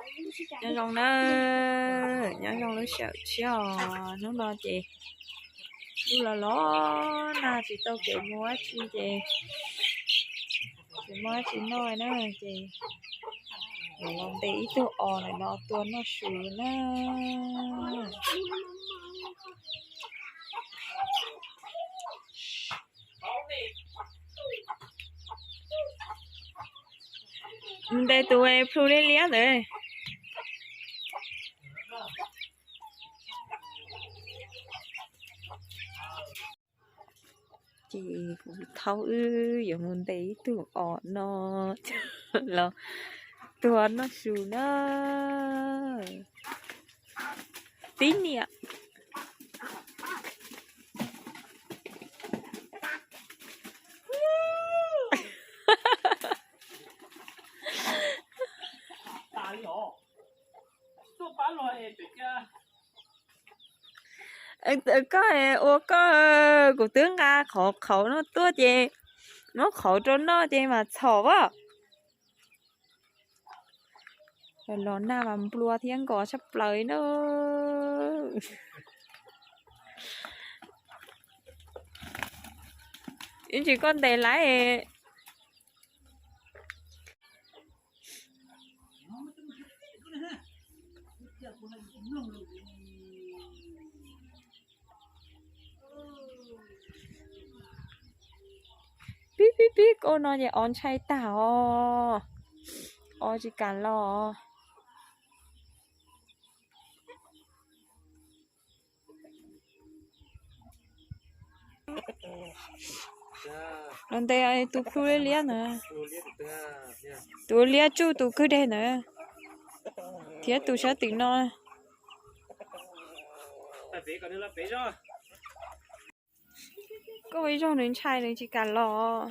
Nyob zoo na, nyob zoo lub sij hawm tshiab os. Hnub no ces kuj los los nag tsis tau kev mus dab tsi ces tsis muaj dab tsi noj na ces los ntes ib tug os ntawm no tua noj su na. Ntes tus plhu liab liab ntawd. Ces kuv thaub wb yuav mus ntes ib tug os no los tuag noj su na. Tib niam. Koj ua koj, kuv twb nqa qhov qhauv no tuaj ces muab qhauv rau noj ces mas txhom as. Los nag mas nplua thiab nkos tshaj plaws na. Ib ntsis koj ntes laiv. Pib pib pib, koj no ces os ntshai tag os, os tsis kam los. Los ntes tus plhu liab liab ntawd, tus liab tsuj tus kwj deg ntawd, thiab tus sab twm no. Koj ua ib zaug nws ntshai nws tsis kam los.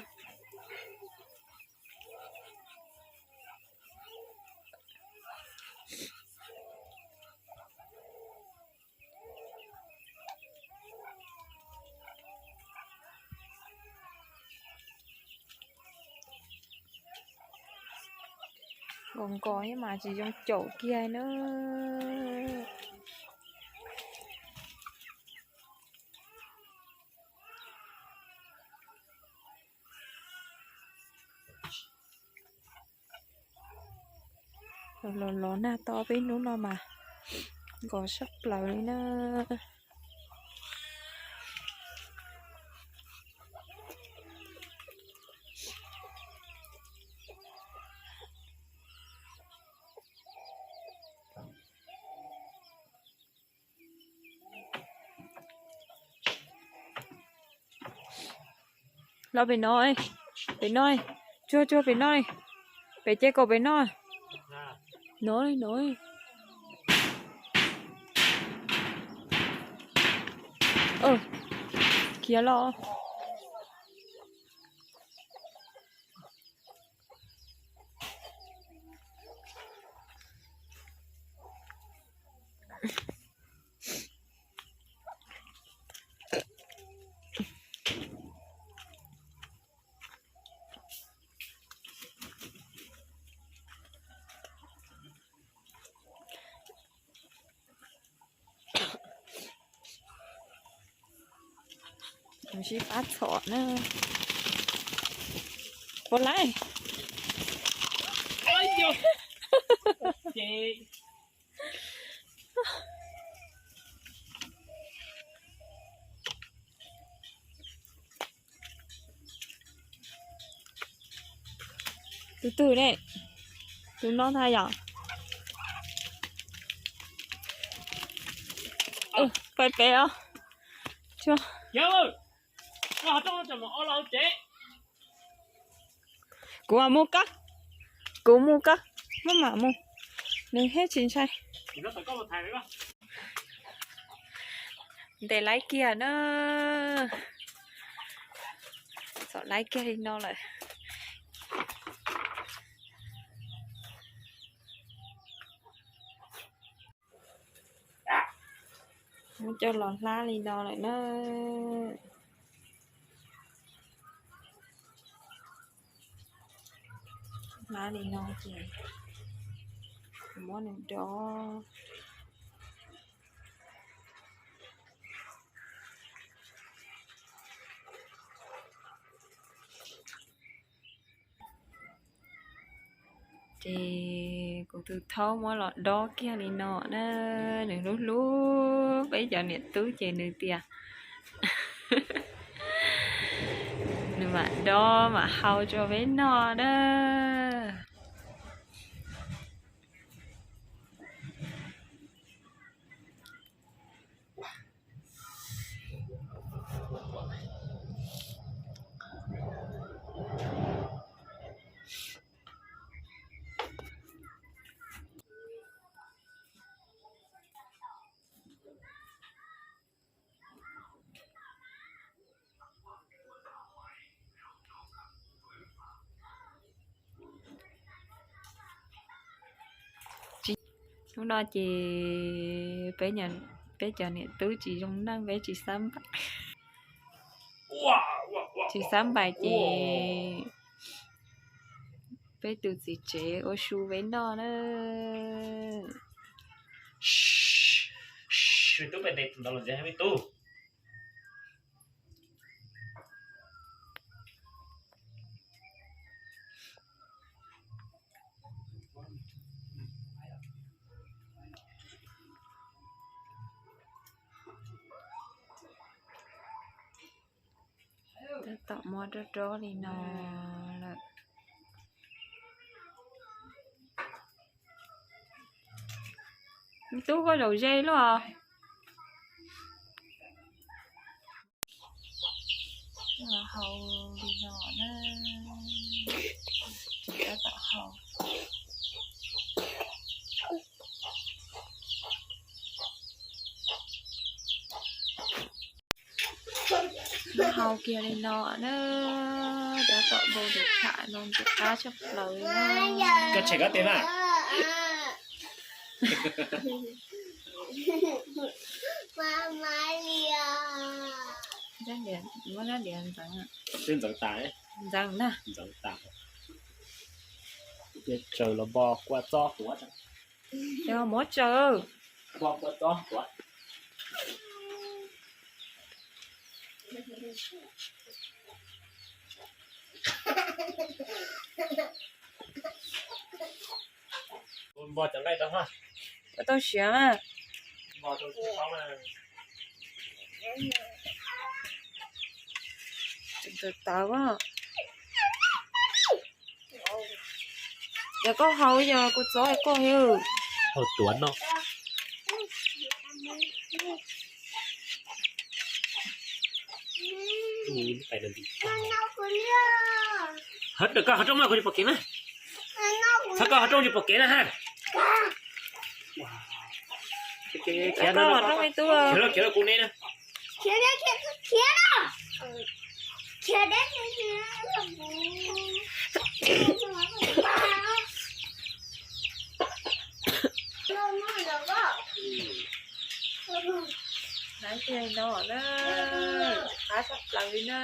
Nkos nkos mas tsis zoo caum kiag na. Los los nag to peb hnub no mas nkos sab plaws li na. Los pem no, pem no, tsuag tsuag pem no, pem ces kaum pem no. No no, khiav los. Sib pab txhom na. Puas laij? Tus twg ne? Tus no ntag yom. Pais pem os. Kuv mus koj, kuv mus koj, maj mam mus, nws thiaj tsis ntshai. Ntes laib kiag na, txom laib kiag li no lawm. Muab coj los hlab li no lawm na. Hlab li no ces Muab nws dob. Ces kuv tus thaub muab los dob kiag li no na, nws hlub hlub peb cov niam tub ces nws tias nws mam dob mam hau rau peb noj na. Hnub no ces peb cov niam tub tsis zoo neej, peb tsis xab npais, tsis xab npais ces peb tus txiv tsev ua su peb noj na. Tab tom muab dob dob li no lawm. Tub koj zaum ze luaj. Hau li no na, tab tom hau. Hau kiag li no na, tab tom npau tus tham no ntxim qab tshaj plaws li na. Koj tshem koj tes mas. Muab rab diav ntxeev, ntxeev tas, ntxeev na, ntxeev tas. Ces tsaws los npo kua txob tuav, muab tsaws, npo kua txob tuav. Npo cov nqaij rau ha. Koj tau siav mas. Tawv tawv. Yog koj haus yog kuv txob koj hwv. Haus tuav no. Hov, koj hov rooj mas kuv tsis pom kev na. Txhob koj hov rooj tsis pom kev na ha. Khiav los, khiav los kuv ne na. Hnav kiag no na, qab tshaj plaws li na.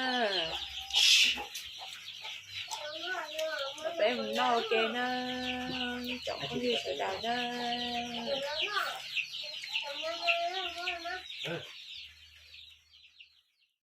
Peb mus noj ua ke na, tsoom phooj ywg sawv daws na.